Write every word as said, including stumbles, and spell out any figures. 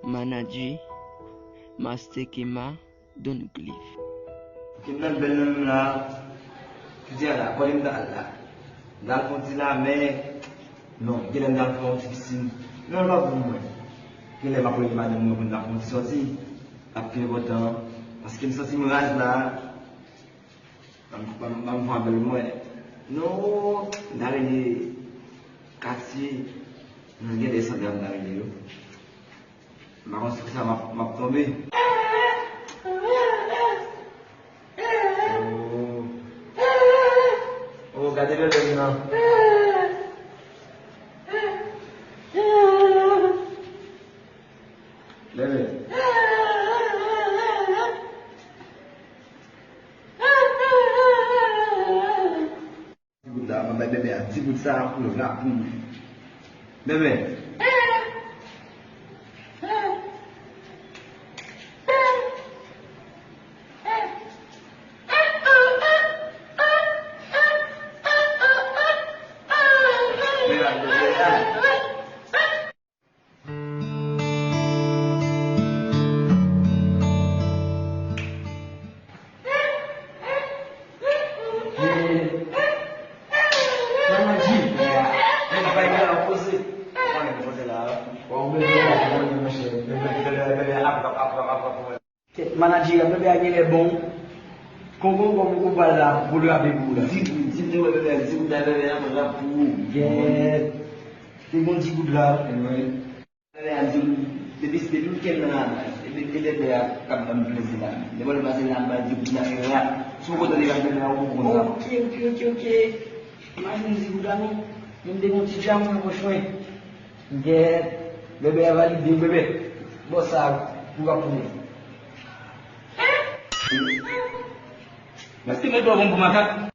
Manadji, Master Kema, Don Cliff. Kidnap bèl nan menm la. Jodi a la, kote m ta al la? M ta al fè yon ti lamè. Non, genlè m ta al fè yon ti pisin. Non, l pa pou mwen. Genlè m ap rele madanm mwen pou n ta fè yon ti sòti. L ap pi enpòtan. Paske m santi m raz la. Ban m, ban m, ban m fè apèl mwen. Non, m ta rele Katye. Non, gen de sandra m ta rele yo. M pa konn si sa m ap, m ap tonbe. Oh. Oh, gade bebe m nan. Bebe. Ti gout la, mwen bay bebe a ti gout sa pou l rap pou mwen. Bebe. Kèt, manadjè a, bebe a genlè bon. Konn, konn, konn, ou pral la pou l rape pou ou la. Di, di, di, wè, bebe a, di, ou ta bebe a, mwen rap pou ou. Kèt. Te bon di goud la. Wi. Bebe a di, depi, depi m kenn nan la, e bebe, e bebe a k ap ban m plezi la. Depi lè pase la, m ba di, di la, e la. Si w kontan de la, bebe a, ou konn sa. Ok, ok, ok, ok. Imajine di gouda non. Men m te gon ti djam nan poch mwen. Gèt, bebe a valide, bebe. Bon, sa, pou rap pou mwen. Èske mwen dwe bon pou makak?